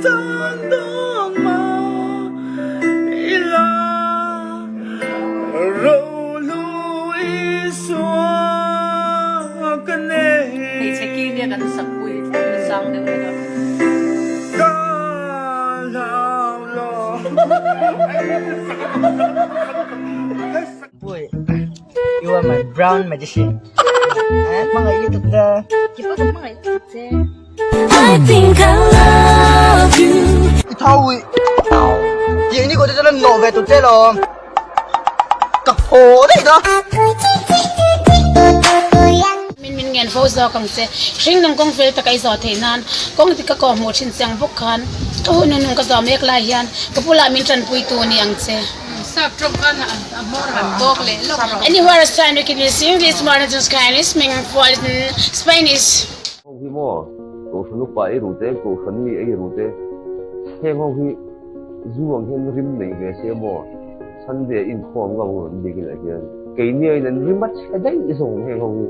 Chan dawn mah ila Rohlu Isua ka nei. Hmeichhe ki nia kan sakpui na sang deuh hlek a. Ka hlau lo. Boy, you are my brown magician. Hmangaih lutuk ta. Keipawh ka hmangaih lutuk che. I think I love you. I thau ui. Tiang ni ko te chuan nawh ve tur che lawm. Ka haw daih ta. Min min ngen fo zawk ang che. Hringnung kawng fel taka i zawh theih nan kawng dik ka kawh hmuh thin chiang bawk khan ka hun hunung ka zawh mek lai hian ka bulah min tanpui tu ni ang che. Sap tawng khan a hmawr han bawk leh lawk rawh. Anywhere a sign we can use English, Modern Chinese, Ming, Spanish. Ho hi maw Kohhran upa ei ru te, Kohhran mi ei ru te, heng ho hi zu ang hian rim nei ve se maw Sunday a inkhawm ngam ang an biakin ah hian keini aiin an rim a chhe daih zawng heng ho hi.